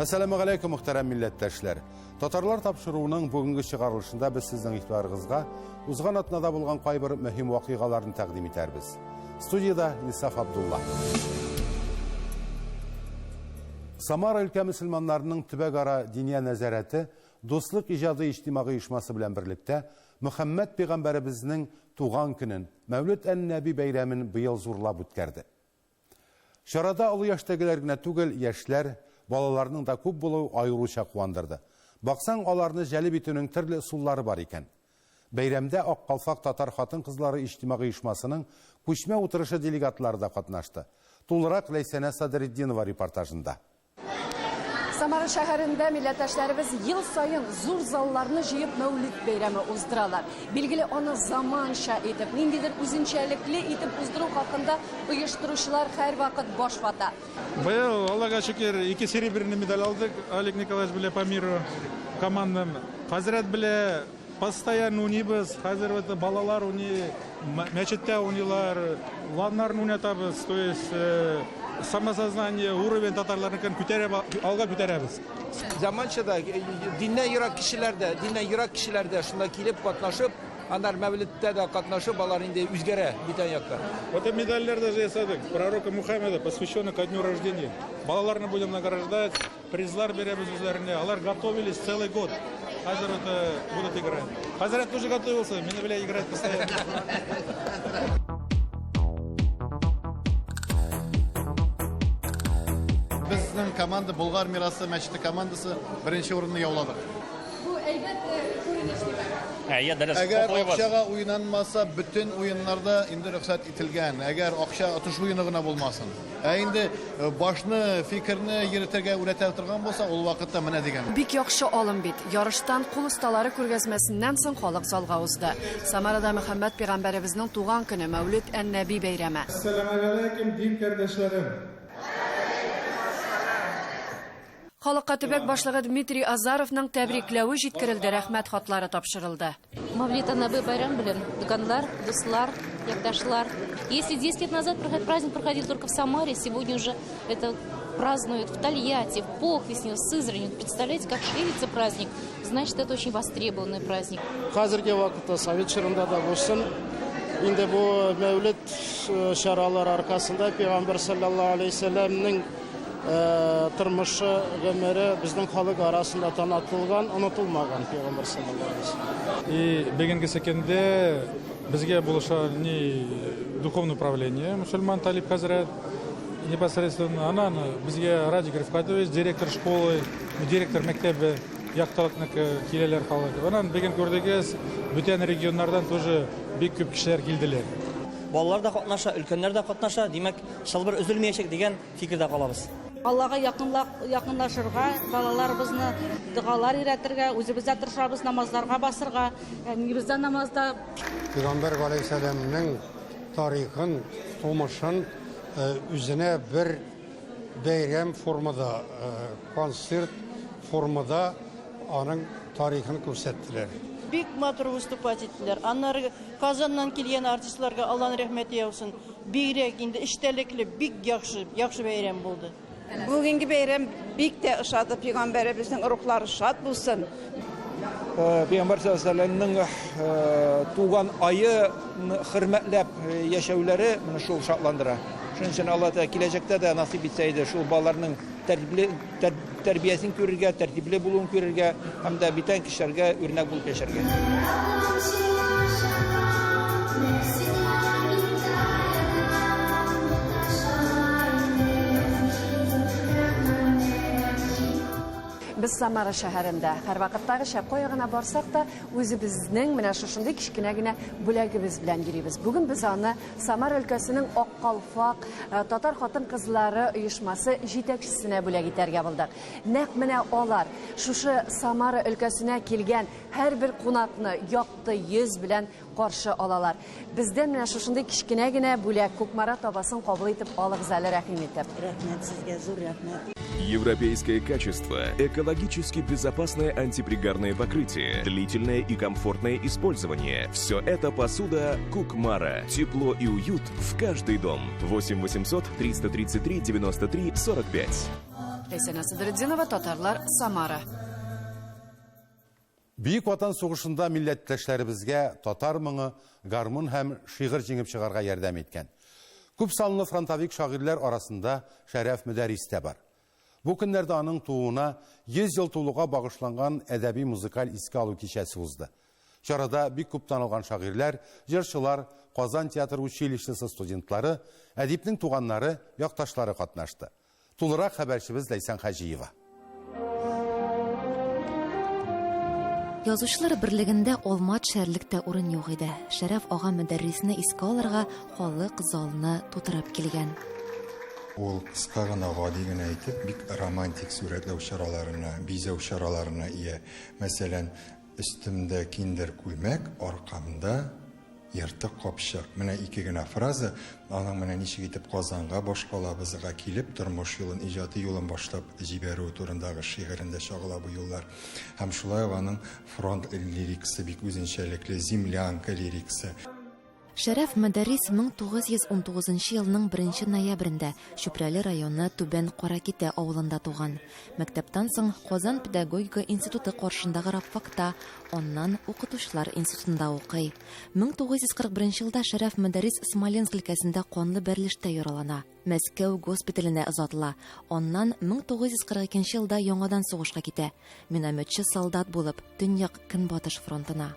Әссәламу алейкум, мөхтәрәм милләттәшләр. Татарлар тапшыруының бүгенге чыгарылышында без сезнең игътибарыгызга узган атнада булган кайбер мөһим вакыйгаларны тәкъдим итәрбез. Студияда Инсаф Абдулла. Самара өлкә мөселманнарының төбәкара диния нәзарәте Дуслык иҗади иҗтимагый оешмасы белән берлектә Мөхәммәд пәйгамбәребезнең туган көнен, Мәүлид ән-Нәби бәйрәмен быел зурлап үткәрде. Чарада олы яшьтәгеләр генә түгел, яшьләр, балаларның да күп булуы аеруча куандырды. Баксаң, аларны җәлеп итүнең төрле ысуллары бар икән. Бәйрәмдә Ак калфак татар хатын-кызлары иҗтимагый оешмасының күчмә утырышы делегатлары да катнашты. Тулырак Ләйсәнә Садретдинова репортажында. Самара шәһәрендә милләттәшләребез ел саен зур залларны җыеп Мәүлид бәйрәме уздыралар. Билгеле, аны заманча итеп, ниндидер үзенчәлекле итеп уздыру хакында оештыручылар һәрвакыт баш вата. Быел, Аллага шөкер, ике серебряный медаль алдык Олег Николаевич белән по миру командам. Хәзрәт белән постоянно уйныйбыз. Хәзер вот балалар уйный, мәчеттә уйныйлар, ланнарны уйнатабыз. То есть самосознание, уровень татарларныкын күтәрә, алга күтәрәбез. Заманча да диннән ерак кешеләр дә, диннән ерак кешеләр дә шунда килеп катнашып, аннары Мәүлидтә дә катнашып, алар инде үзгәрә бүтән якка. Вот медальләр даже ясадык. Пророка Мухаммеда, посвященный ко дню рождения. Балаларны будем награждать, призлар бирәбез үзләренә. Алар готовились целый год. Хәзер это будут играть. Хәзрәт тоже готовился, мине белән играть постоянно. Безнең команда Болгар мирасы мәчете командасы беренче урынны яуладык. Бу әйбәт күренеш димәк. Әйе, дөрес. Әгәр акчага уйнанмаса, бөтен уеннарда инде рөхсәт ителгән. Әгәр акча отыш уены гына булмасын. Ә инде башны, фикерне йөртергә үрәтә торган булса, ул вакытта менә дигән. Бик яхшы алым бит. Ярыштан кул осталары күргәзмәсеннән соң халык залга узды. Самарада Мөхәммәд пәйгамбәребезнең туган көне Мәүлид ән-Нәби бәйрәме. Әссәламегаләйкем, дин кардәшләрем. Халыкка төбәк башлыгы Дмитрий Азаровның тәбрикләве җиткерелде, рәхмәт хатлары тапшырылды. Мавлид ан-Наби байрам белән, туганнар, дуслар, якташлар. Если 10 лет назад праздник проходил только в Самаре, сегодня уже это празднуют в Тольятти, в Похвистнево, в Сызрани. Представляете, как ширится праздник? Значит, это очень востребованный праздник. Хәзерге вакытта совет чорында да булсын. Инде бу Мәүлид чаралары аркасында Пәйгамбәр саллаллаһу алейһи вәсәлләмнең тормышы, гомере безнең халык арасында танытылган, онытылмаган Пәйгамбәр саллаллаһу алейһи вәсәлләм. И бүгенге көндә безгә булыша не духовное управление мусульман Талип хәзрәт непосредственно анан безгә Радик Рифкатович, директор школы, директор мәктәбе яктылыкныкы киләләр халык. Анан бүген күрдегез, бүтән регионнардан тоже бик күп кешеләр килделәр. Балалар да катнаша, өлкәннәр дә катнаша, димәк, чылбыр өзелмәячәк дигән фикердә калабыз. Аллага якынлашырга, балаларыбызны догалар өйрәтергә, үзебез дә тырышабыз намазларга басырга, әниебез дә намазда. Пәйгамбәр галәйһиссәламнең тарихын, тумышын үзенә бер бәйрәм формада, концерт формада аның тарихын күрсәттеләр. Бик матур выступать иттеләр. Аннары Казаннан килгән артистларга Алланың рәхмәте яусын. Бигрәк инде эчтәлекле, бик яхшы, яхшы бәйрәм булды. Бүгенге бәйрәм бик тә ошады. Пәйгамбәребезнең рухлары шат булсын. Пәйгамбәр саллаллаһу алейһи вәсәлләмнең туган айы хөрмәтләп яшәүләре менә шул шатландыра. Шуның өчен Алла Тәгалә киләчәктә дә насыйп итсә иде шул балаларның тәрбиясен күрергә, тәртипле булуын күрергә һәм дә бүтән кешеләргә үрнәк булып яшәргә. Без Самара шәһәрендә. Һәрвакыттагыча кая гына барсак та, үзебезнең менә шушындый кечкенә генә бүләгебез белән йөрибез. Бүген без аны Самара өлкәсенең Ак калфак татар хатын-кызлары оешмасы җитәкчесенә бүләк итәргә булдык. Нәкъ менә алар шушы Самара өлкәсенә килгән һәрбер кунакны якты йөз белән каршы алалар. Бездән менә шушындый кечкенә генә бүләк Кукмара табасын кабул итеп алыгыз әле, рәхим итеп. Рәхмәт сезгә, зур рәхмәт. Европейское качество, экологически безопасное антипригарное покрытие, длительное и комфортное использование. Все это посуда Кукмара. Тепло и уют в каждый дом. 8 800 333 93 45. Ләйсәнә Садретдинова, Татарлар, Самара. Бөек Ватан сугышында милләттәшләребезгә татар моңы, гармун һәм шигырь җиңеп чыгарга ярдәм иткән. Күп санлы фронтовик шагыйрьләр арасында Шәрәф Мөдәррис тә бар. Бу көннәрдә аның тууына 100 ел тулуга багышланган әдәби-музыкаль искә алу кичәсе узды. Чарада бик күп танылган шагыйрьләр, җырчылар, Казан театр училищесы студентлары, әдипнең туганнары, якташлары катнашты. Тулырак хәбәрчебез Ләйсән Хаҗиева. Язучылар берлегендә алма төшәрлек тә урын юк иде. Шәрәф ага Мөдәррисне искә алырга халык залны тутырып килгән. Ул кыска гына, гади генә итеп, бик романтик сурәтләү чараларына, бизәү чараларына ия. Мәсәлән, өстемдә киндер күлмәк, аркамда Ертык капчык. Менә ике генә фраза, аның менә ничек итеп Казанга, башкалабызга килеп, тормыш юлын, иҗади юлын башлап җибәрүе турындагы шигырендә чагыла бу юллар. Һәм шулай ук аның фронт лирикасы бик үзенчәлекле, землянка лирикасы. Шәрәф Мөдәррис 1919 елның беренче ноябрендә Чүпрәле районы Түбән Каракитә авылында туган. Мәктәптән соң Казан педагогика институты каршындагы рабфакта, аннан укытучылар институтында укый. 1941 елда Шәрәф Мөдәррис Смоленск өлкәсендә канлы бәрелештә яралана, Мәскәү госпиталенә озатыла, аннан 1942 елда яңадан сугышка китә, минометчы солдат булып, Төньяк-Көнбатыш фронтына.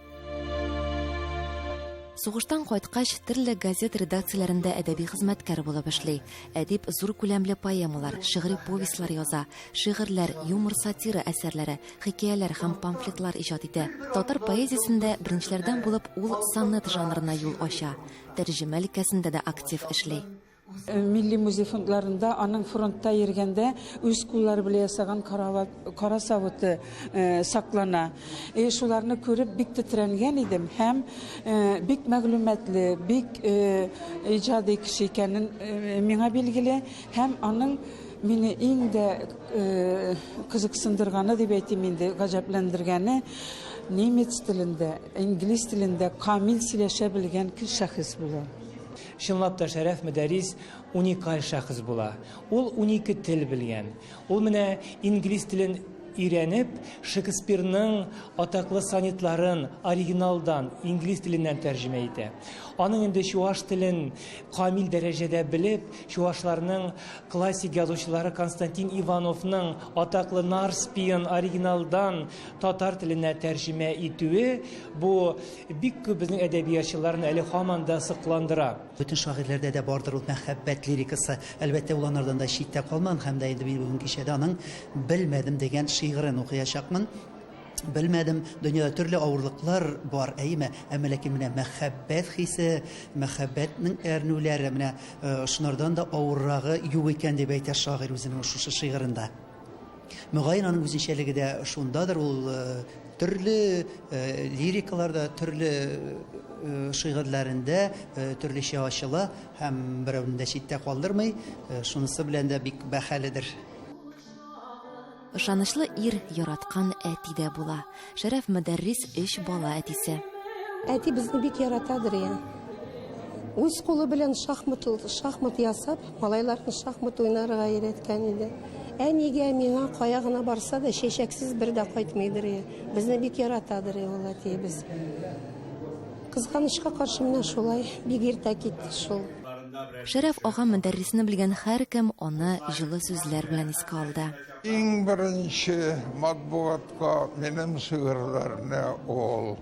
Сугыштан кайткач, төрле газет редакцияләрендә әдәби хезмәткәр булып эшли. Әдип зур күләмле поэмалар, шигъри повестьлар яза, шигырьләр, юмор-сатира әсәрләре, хикәяләр һәм памфлетлар иҗат итә. Татар поэзиясендә беренчеләрдән булып ул сонет жанрына юл ача. Тәрҗемә өлкәсендә дә актив эшли. Милли музей фондларында аның фронтта йөргәндә үз куллары белән ясаган кара савыты саклана. И шуларны күреп бик тетрәнгән идем һәм бик мәгълүматлы, бик иҗади кеше икәнен миңа билгеле һәм аның мине иң дә кызыксындырганы дип әйтим инде, гаҗәпләндергәне немец телендә, инглиз телендә камил сөйләшә белгән шәхес була. Чынлап та Шәрәф Мөдәррис уникаль шәхес була. Ул унике тел белгән. Ул менә инглиз телен өйрәнеп, Шекспирның атаклы сонетларын оригиналдан, инглиз теленнән тәрҗемә итә. Аның инде чуаш телен камил дәрәҗәдә белеп, чуашларның классик язучылары Константин Ивановның атаклы Нарспиен оригиналдан татар теленә тәрҗемә итүе бу Бик күп безнең әдәбиятчыларны әле һаман да сокландыра. Бөтен шагыйрьләрдә дә бардыр ул мәхәббәт лирикасы. Әлбәттә, ул анардан да читтә калмаган һәм дә инде мин бүген кичәдә аның Белмәдем дигән шигырен укыячакмын. Белмәдем, дөньяда төрле авырлыклар бар, әйеме? Әмма ләкин менә мәхәббәт хисе, мәхәббәтнең әрнүләре, менә шунардан да авыррагы юк икән дип әйтә шагыйрь үзенең шушы шигырендә. Мөгаен, аның үзенчәлеге дә шундадыр, ул төрле лирикаларда, төрле шигырьләрендә төрлечә ачыла һәм берәүне дә читтә калдырмый. Шунысы белән дә бик бәһаледер. Ышанычлы ир, яраткан әти дә була. Шәрәф Мөдәррис өч бала әтисе. Әти безне бик яратадыр я. Үз кулы белән шахмат, шахмат ясап, малайларны шахмат уйнарга өйрәткән иде. Әнигә, миңа кая гына барса да, чәчәксез бер дә кайтмыйдыр я. Безне бик яратадыр я ул әтиебез. Кызганычка каршы менә шулай, бик иртә китте шул. Шәрәф ага Мөдәррисне белгән һәркем аны җылы сүзләр белән искә алды. Иң беренче матбугатка минем шигырьләрне ул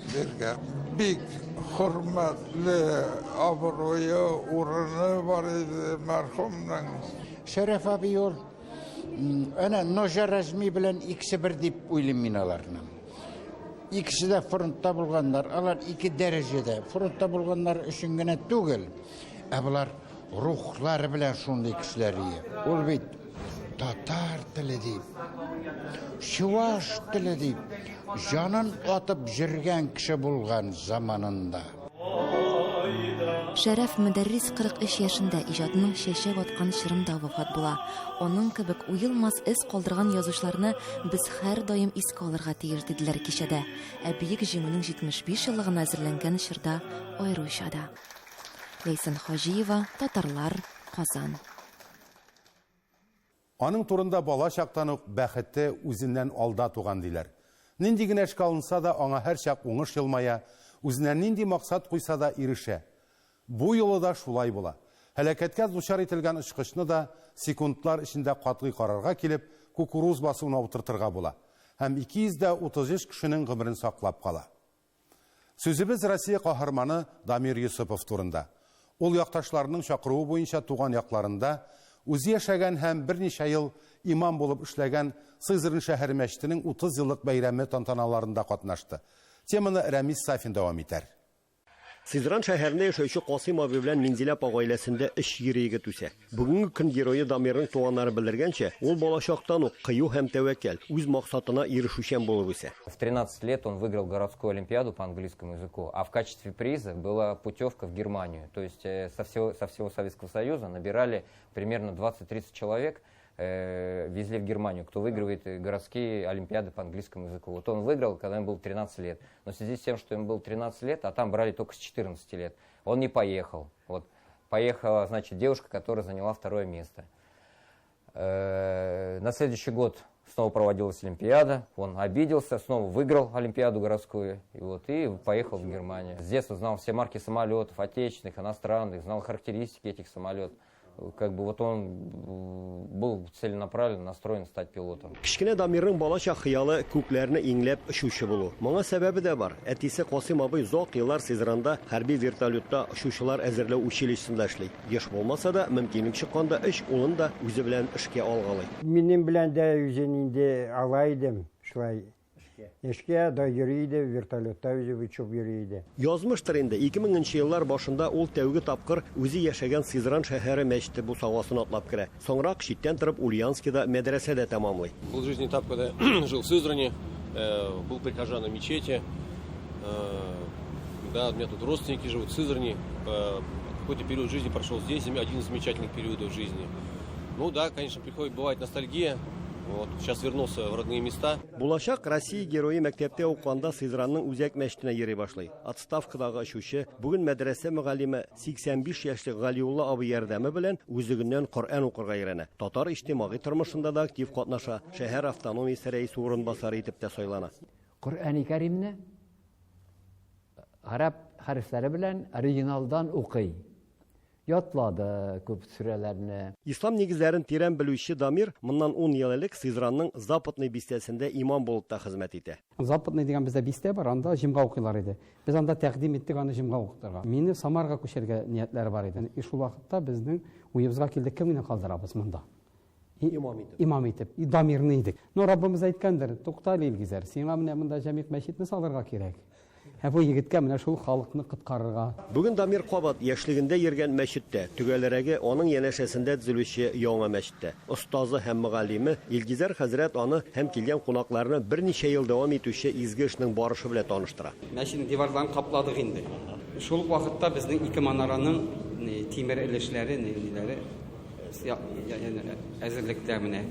биргән. Бик хөрмәтле абруе, урыны бар иде мәрхүмнең. Шәрәф абый ул әнә Ножа Разми белән икесе бер дип уйлыйм мин аларны. Икесе дә фронтта булганнар. Алар ике дәрәҗәдә. Фронтта булганнар өчен генә түгел, ә болар рухлары белән шундый кешеләр ие. Ул бит татар теле дип, чуваш теле дип, җанын атып җөргән кеше булган заманында. Шәрәф Мөдәррис 43 яшендә иҗатының чәчәк аткан чорында вафат була. Аның кебек уелмас эз калдырган язучыларны без һәрдаим искә алырга тиеш, диделәр кичәдә. Ә Бөек Җиңүнең 75 еллыгына әзерләнгән чорда аеруча да. Ләйсән Хаҗиева, Татарлар, Казан. Аның турында бала чактан ук бәхете үзеннән алда туган диләр. Нинди генә эшкә алынса да, аңа һәрчак уңыш елмая, үзенә нинди максат куйса да ирешә. Бу юлы да шулай була. Һәлакәткә дучар ителгән очкычны да секундлар эчендә катгый карарга килеп, кукуруз басуына утыртырга була. Һәм 233 кешенең гомерен саклап кала. Сүзебез Россия каһарманы Дамир Йосыпов турында. Ул якташларының чакыруы буенча туган якларында үзе яшәгән һәм берничә ел имам булып эшләгән Сызрань шәһәре мәчетенең 30 еллык бәйрәме тантаналарында катнашты. Теманы Рәмис Сафин дәвам итәр. Сызран шәһәрендә яшәүче Касыйм абый белән Минзилә апа гаиләсендә өч ир-егет үсә. Бүгенге көн герое Дамирның туганнары белдергәнчә, ул балачактан ук кыю һәм тәвәккәл, үз максатына ирешүчән булып үсә. В 13 лет он выиграл городскую олимпиаду по английскому языку, а в качестве приза была путевка в Германию. То есть э, со всего, со всего Советского Союза набирали примерно 20-30 человек, э, везли в Германию, кто выигрывает городские олимпиады по английскому языку. Вот он выиграл, когда ему было 13 лет. Но в связи с тем, что ему было 13 лет, а там брали только с 14 лет, он не поехал. Вот поехала, значит, девушка, которая заняла второе место. Э, на следующий год снова проводилась Олимпиада, он обиделся, снова выиграл Олимпиаду городскую, и, вот, и поехал в Германию. С детства знал все марки самолетов, отечественных, иностранных, знал характеристики этих самолетов. Как бы вот он был целенаправленно настроен стать пилотом. Кечкенә Дамирның балачак хыялы күкләрне иңләп очучы булу. Моңа сәбәбе дә бар. Әтисе Касыйм абый озак еллар Сызранда хәрби вертолетта очучылар әзерләү училищесында эшли. Еш булмаса да, мөмкинлек чыкканда өч улын да үзе белән эшкә алгалый. Минем белән дә үзен инде ала идем, шулай Эшкә да йөри иде, вертолетта үзе очып йөри иде. Язмыштыр инде, 2000 нче еллар башында ул тәүге тапкыр үзе яшәгән Сызран шәһәре мәчете бусагасын атлап керә. Соңрак, читтән торып, Ульяновскида мәдрәсә дә тәмамлый. Был жизненный этап, когда жил в Сызрани, был прихожаном мечети. Да, у меня тут родственники живут в Сызрани. Какой-то период жизни прошел здесь, один из замечательных периодов жизни. Ну да, конечно, приходит, бывает ностальгия. Вот, сейчас вернулся в родные места. Булачак Россия герое мәктәптә укыганда Сызранның үзәк мәчетенә йөри башлый. Отставкадагы очучы, бүген мәдрәсә мөгаллиме 85 яшьлек Галиулла абый ярдәме белән үзлегеннән Коръән укырга өйрәнә. Татар иҗтимагый тормышында да актив катнаша, шәһәр автономиясе рәисе урынбасары итеп тә сайлана. Коръәни Кәримне гарәп хәрефләре белән оригиналдан укый. Ятлады күп сүрәләрне. Ислам нигезләрен тирән белүче Дамир моннан ун ел элек Сызранның Западный бистәсендә имам булып та хезмәт итә. Западный дигән бездә бистә бар, анда җомга укыйлар иде. Без анда тәкъдим иттек аны җомга укытырга. Мине Самарага күчәргә ниятләре бар иде. И шул вакытта безнең уебызга килде, кем генә калдырабыз монда? Имам итеп. Имам итеп. И Дамирны идек. Но Раббымыз әйткәндер, тукта әле, Илгизәр, сиңа менә монда җәмигъ мәчетне салырга кирәк. Ә бу егеткә менә шул халыкны коткарырга. Бүген Дамир кабат яшьлегендә йөргән мәчеттә, төгәлрәге, аның янәшәсендә төзелүче яңа мәчеттә. Остазы һәм мөгаллиме Илгизәр хәзрәт аны һәм килгән кунакларны берничә ел дәвам итүче изге эшнең барышы белән таныштыра. Мәчетнең диварларын капладык инде. Шул ук вакытта безнең ике манараның тимер өлешләре, ниләре Әзерлектә менә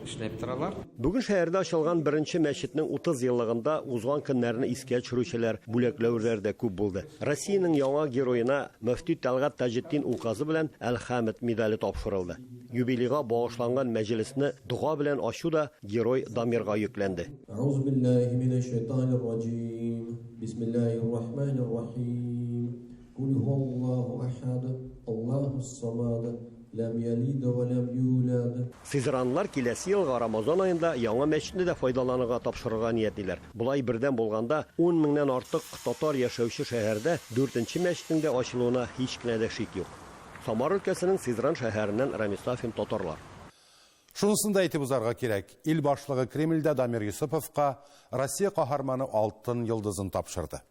эшләп торалар. Бүген шәһәрдә ачылган беренче мәчетнең 30 еллыгында узган көннәрне искә төшерүчеләр, бүләкләүләр дә күп булды. Россиянең яңа героена мөфти Тәлгать Таҗетдин указы белән Әл-Хәмед медале тапшырылды. Юбилейга багышланган мәҗлесне дога белән ачу да герой Дамирга йөкләнде. Әгъузубиллаһи минәш-шәйтанир-раҗим. Бисмиллаһир-рахманир-рахим. Кул һуаллаһу әхәд, Аллаһус-самад, ләм ялид вә ләм юлад. Сызранлылар киләсе елга Рамазан аенда яңа мәчетне дә файдалануга тапшырырга ниятлиләр. Болай бердәм булганда, ун меңнән артык татар яшәүче шәһәрдә дүртенче мәчетнең дә ачылуына һич кенә дә шик юк. Самар өлкәсенең Сызран шәһәреннән Рамис Сафин, Татарлар. Шунысын да әйтеп узарга кирәк, ил башлыгы Кремльдә Дамир Йосыповка Россия каһарманы Алтын йолдызын тапшырды.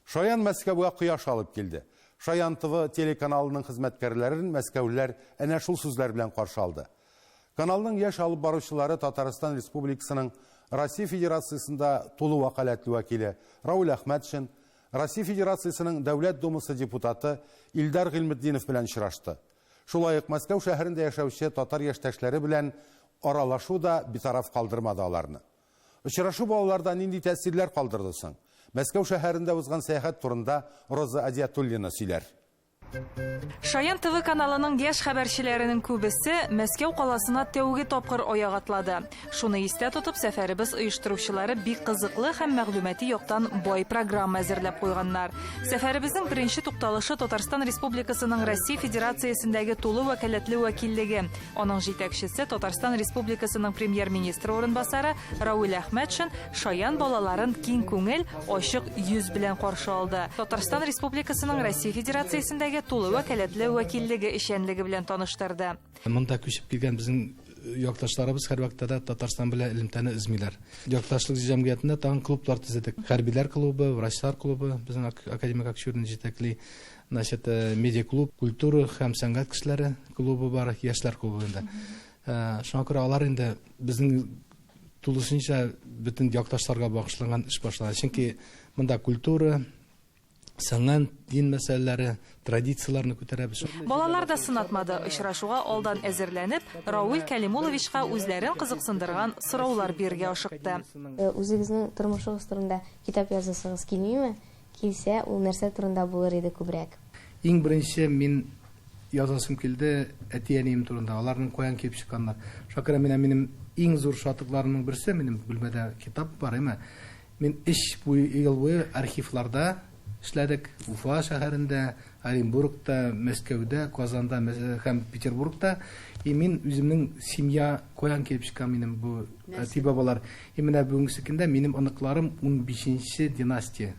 Шаян Мәскәүгә кояш алып килде. Шаян ТВ телеканалының хезмәткәрләрен мәскәүлеләр әнә шул сүзләр белән каршы алды. Каналның яшь алып баручылары Татарстан Республикасының Россия Федерациясендә тулы вәкаләтле вәкиле Рауль Әхмәтшин, Россия Федерациясенең Дәүләт Думасы депутаты Илдар Гыйльметдинов белән очрашты. Шулай ук Мәскәү шәһәрендә яшәүче татар яшьтәшләре белән аралашу да битараф калдырмады аларны. Очрашу балаларда нинди тәэсирләр калдырды соң? Мәскәү шәһәрендә узган сәяхәт турында Роза Адиатуллина сөйләр. Шаян ТВ каналының яшь хәбәрчеләренең күбесе Мәскәү каласына тәүге тапкыр аяк атлады. Шуны истә тотып, сәфәребез оештыручылары бик кызыклы һәм мәгълүмати яктан бай программа әзерләп куйганнар. Сәфәребезнең беренче тукталышы Татарстан Республикасының Россия Федерациясендәге тулы вәкаләтле вәкиллеге. Аның җитәкчесе Татарстан Республикасының премьер-министры урынбасары Рауил Әхмәтшин Шаян балаларын киң күңел, ачык йөз белән каршы алды. Татарстан Республикасының Россия Федерациясендәге тулы вәкаләтле вәкиллеге эшчәнлеге белән таныштырды. Монда күчеп килгән безнең якташларыбыз һәрвакытта да Татарстан белән элемтәне өзмиләр. Якташлык җәмгыятендә тагын клублар төзедек. Хәрбиләр клубы, врачлар клубы, безнең академик Акчурин җитәкли. Значит, медиа-клуб, культура һәм сәнгать кешеләре клубы бар, яшьләр клубы инде. Шуңа күрә алар инде безнең тулысынча бөтен якташларга багышланган эш башлана. Чөнки монда культура, сәнгать, дин мәсьәләләре, традицияләрне күтәрәбез. Балалар да сынатмады. Очрашуга алдан әзерләнеп, Рауил Кәлимулловичка үзләрен кызыксындырган сораулар бирергә ашыкты. Үзегезнең тормышыгыз турында китап язасыгыз килмиме? Килсә, ул нәрсә турында булыр иде күбрәк? Иң беренче мин язасым килде әти-әнием турында, аларның каян килеп чыкканнар. Шуңа күрә менә минем иң зур шатлыкларымның берсе, минем бүлмәдә китап бар, әмма мин өч ел буе архивларда эшләдек, Уфа шәһәрендә, Оренбургта, Мәскәүдә, Казанда һәм Петербургта. И мин үземнең семья каян килеп чыккан минем бу әти-бабалар. И менә бүгенге көндә минем оныкларым унбишенче династия.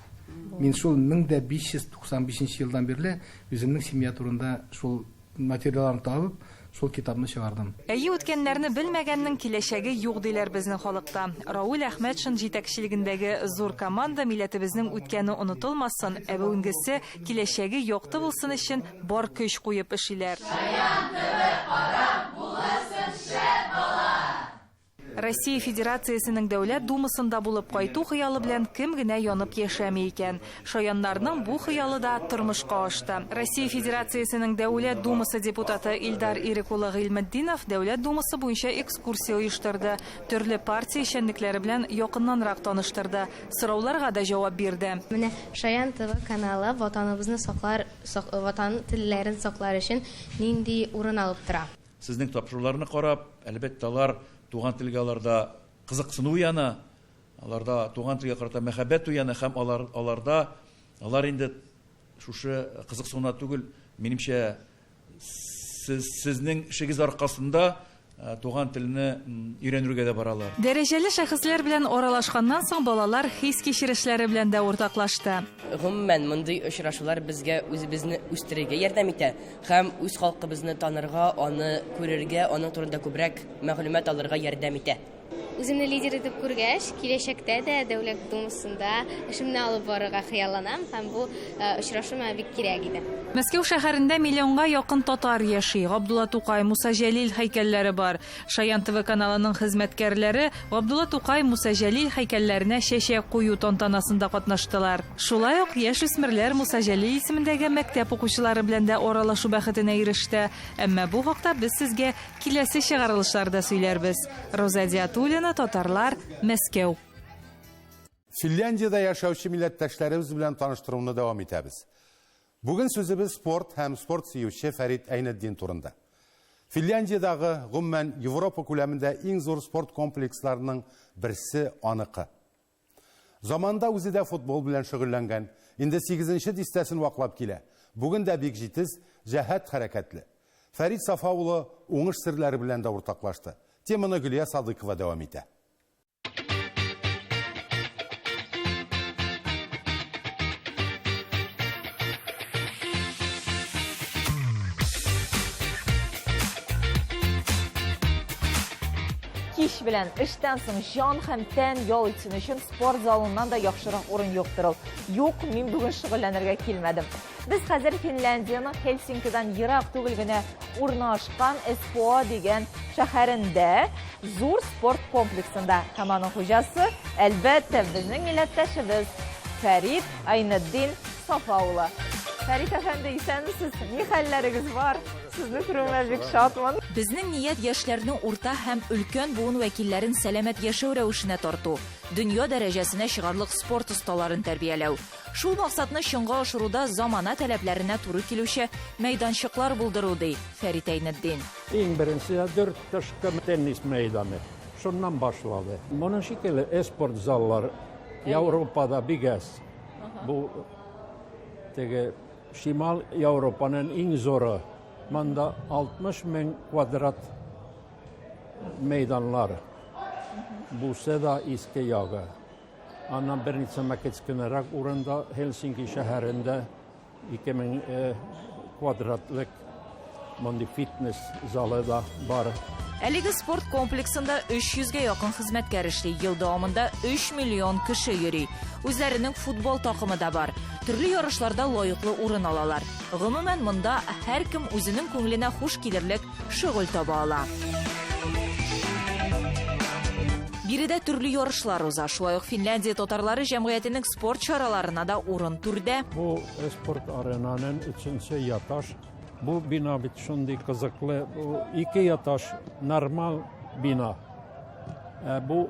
Мин шул 1595 елдан бирле үземнең семья турында шул материалларны табып, шул китапны чыгардым. Әйе, үткәннәрне белмәгәннең киләчәге юк, диләр безнең халыкта. Рауил Әхмәтшин җитәкчелегендәге зур команда милләтебезнең үткәне онытылмасын, ә бүгенгесе, киләчәге якты булсын өчен бар көч куеп эшлиләр. Шаян ТВ карап, булырсың шәп бала! Россия Федерациясенең Дәүләт Думасында булып кайту хыялы белән кем генә янып яшәми икән? Шаяннарның бу хыялы да тормышка ашты. Россия Федерациясенең Дәүләт Думасы депутаты Илдар Ирек улы Гыйльметдинов Дәүләт Думасы буенча экскурсия оештырды, төрле партия эшчәнлекләре белән якыннанрак таныштырды, сорауларга да җавап бирде. Менә Шаян ТВ каналы Ватаныбызны саклар, Ватан телләрен саклар өчен нинди урын алып тора? Сезнең тапшыруларны карап, әлбәттә, алар туган телгә аларда кызыксыну уяна, аларда туган телгә карата мәхәббәт уяна һәм алар, аларда, алар инде шушы кызыксыну гына түгел, минемчә, сез, сезнең эшегез аркасында туган телне өйрәнергә дә баралар. Дәрәҗәле шәхесләр белән аралашканнан соң балалар хис-кичерешләре белән дә уртаклашты. Гомумән, мондый очрашулар безгә үзебезне үстерергә ярдәм итә. Һәм үз халкыбызны танырга, аны күрергә, аның турында күбрәк мәгълүмат алырга ярдәм итә. Үземне лидер итеп күргәч, киләчәктә дә Дәүләт Думасында эшемне алып барырга хыялланам һәм бу очрашу миңа бик кирәк иде. Мәскәү шәһәрендә миллионга якын татар яши. Габдулла Тукай, Муса Җәлил һәйкәлләре бар. Шаян ТВ каналының хезмәткәрләре Габдулла Тукай, Муса Җәлил һәйкәлләренә чәчәк кую тантанасында катнаштылар. Шулай ук яшүсмерләр Муса Җәлил исемендәге мәктәп укучылары белән дә аралашу бәхетенә иреште. Әмма бу хакта без сезгә киләсе чыгарылышларда сөйләрбез. Роза Диатуллина, Татарлар, Мәскәү. Финляндиядә яшәүче милләттәшләребез белән таныштыруны дәвам итәбез. Бүген сүзебез спорт һәм спорт сөюче Фәрит Әйнетдин турында. Финляндиядагы, гомумән, Европа күләмендә иң зур спорт комплексларының берсе аныкы. Заманында үзе дә футбол белән шөгыльләнгән, инде сигезенче дистәсен ваклап килә. Бүген дә бик җитез, җәһәт хәрәкәтле. Фәрит Сафа улы уңыш серләре белән дә уртаклашты. Теманы Гөлия Садыкова дәвам итә. Кич белән эштән соң җан һәм тән ял итсен өчен спорт залыннан да яхшырак урын юктыр ул. Юк, мин бүген шөгыльләнергә килмәдем. Без хәзер Финляндиянең Хельсинкидан ерак түгел генә урнашкан Эспоа дигән шәһәрендә зур спорт комплексында. Һәм аның хуҗасы, әлбәттә, безнең милләттәшебез Фәрит Айнетдин Сафа улы. Фәрит әфәнде, исәнмесез? Ни хәлләрегез бар? Сезне күрүемә бик шатмын. Безнең ният яшьләрне урта һәм өлкән буын вәкилләрен сәламәт яшәү рәвешенә тарту, дөнья дәрәҗәсенә чыгарлык спорт осталарын тәрбияләү. Шул максатны чынга ашыруда замана таләпләренә туры килүче мәйданчыклар булдыру, ди Фәрит Әйнетдин. Иң беренче дүрт тышкы теннис мәйданы. Шуннан башлады. Моның шикелле спорт заллар Европада бик әз. Бу теге Шимал Европаның иң зуры. Монда 60 мең квадрат мәйданлар. Бусы да иске ягы. Аннан берничә кечкенәрәк урында Хельсинки шәһәрендә 2000 э, квадратлык мондый фитнес залы да бар. Әлеге спорт комплексында 300 гә якын хезмәткәр эшли. Ел дәвамында 3 миллион кеше йөри. Үзләренең футбол такымы да бар. Төрле ярышларда лаеклы урын алалар. Гомумән, монда һәркем үзенең күңеленә хуш килерлек шөгыль таба ала. Биредә төрле ярышлар уза. Шулай ук Финляндия татарлары җәмгыятенең спорт чараларына да урын түрдә. Бу спорт аренаның өченче яташ. Бу бина бит шундый кызыклы. Бу ике яташ нормал бина. Ә бу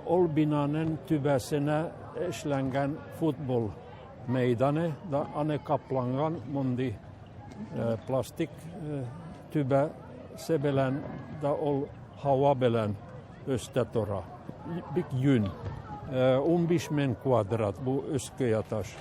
ул бинаның түбәсенә эшләнгән футбол мәйданы да аны капланган мондый э, пластик э, түбәсе белән да ул һава белән өстә тора. Бик юн. 15 э, мең квадрат бу өске яташ.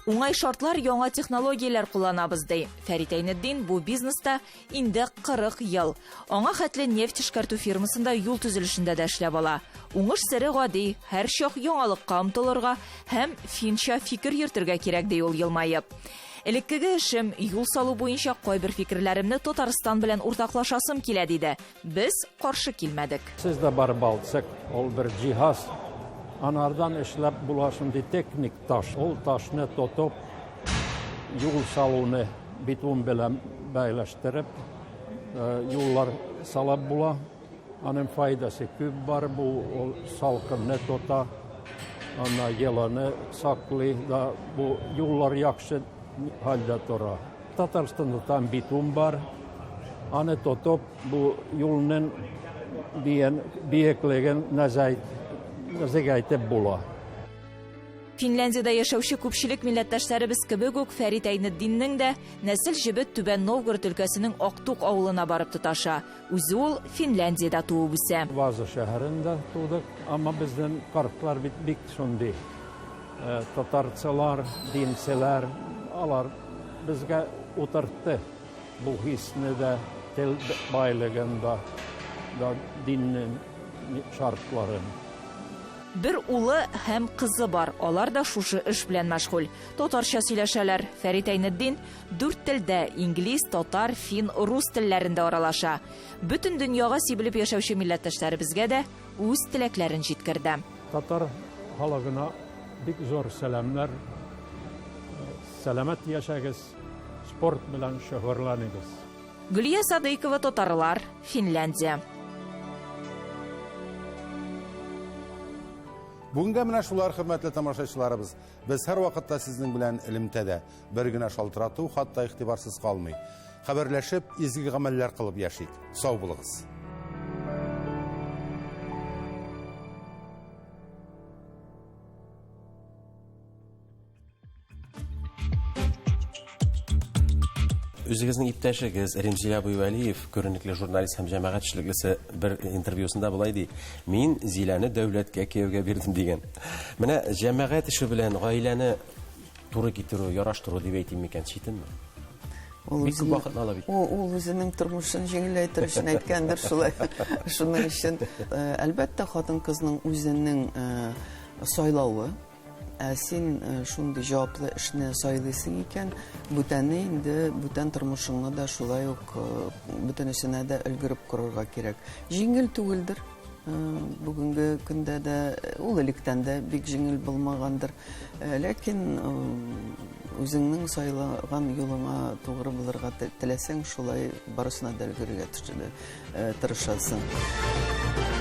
Уңай шартлар, яңа технологияләр кулланабыз, ди. Фәрит Әйнетдин бу бизнеста инде 40 ел. Аңа хәтле нефть эшкәртү фирмасында юл төзелешендә дә эшләп ала. Уңыш сере гади, һәрчак яңалыкка омтылырга һәм финча фикер йөртергә кирәк, ди ул елмаеп. Элеккеге эшем, юл салу буенча кайбер фикерләремне Татарстан белән уртаклашасым килә, диде. Без каршы килмәдек. Сездә бар балчык, ул бер җиһаз. Анардан эшләп була шундый техник таш. Ул ташны тотып, юл салуны бетон белән бәйләштереп, юллар салып була. Аның файдасы күп бар, бу ул салкынны тота, ана еланы саклый да, бу юллар яхшы хәлдә тора. Татарстанда там битум бар, аны тотып, бу юлның биеклеген нәзәйтеп була. Финляндиядә яшәүче күпчелек милләттәшләребез кебек үк Фәрит Әйнетдиннең дә нәсел җебе Түбән Новгород өлкәсенең Актук авылына барып тоташа. Үзе ул Финляндиядә туып үсә. Ваза шәһәрендә тудык, әмма безнең картлар бит бик шундый. Э, татарчалар, динчеләр, алар безгә утыртты бу хисне дә, тел байлыгын да, да диннең шартларын. Бер улы һәм кызы бар, алар да шушы эш белән мәшгуль. Татарча сөйләшәләр. Фәрит Әйнетдин дүрт телдә, инглиз, татар, фин, рус телләрендә аралаша. Бөтен дөньяга сибелеп яшәүче милләттәшләребезгә дә үз теләкләрен җиткерде. Татар халыгына бик зур сәламнәр. Сәламәт яшәгез, спорт белән шөгыльләнегез. Гөлия Садыйкова, Татарлар, Финляндия. Бүгенгә менә шулар, хөрмәтле тамашачыларыбыз. Без һәрвакытта сезнең белән элемтәдә. Бер генә шалтырату хатта игътибарсыз калмый. Хәбәрләшеп, изге гамәлләр кылып яшик. Сау булыгыз. Үзегезнең иптәшегез Ремзил абый Вәлиев, күренекле журналист һәм җәмәгать эшлеклесе бер интервьюсында болай ди: "Мин Зиләне дәүләткә кияүгә бирдем" дигән. Менә җәмәгать эше белән гаиләне туры китерү, яраштыру дип әйтим микән, читенме? Ул Бик күп вакытны ала бит. Ул, ул үзенең тормышын җиңеләйтер өчен әйткәндер шулай. Шуның өчен, э, әлбәттә, хатын-кызның үзенең э, сайлавы. Ә син э, шундый җаваплы эшне сайлыйсың икән, бүтәне инде, бүтән тормышыңны да шулай ук э, бөтенесенә дә өлгереп корырга кирәк. Җиңел түгелдер. Э, бүгенге көндә дә ул электән дә бик җиңел булмагандыр. Ләкин үзеңнең сайлаган юлыңа тугры булырга теләсәң, шулай барысына да өлгерергә тырышасың.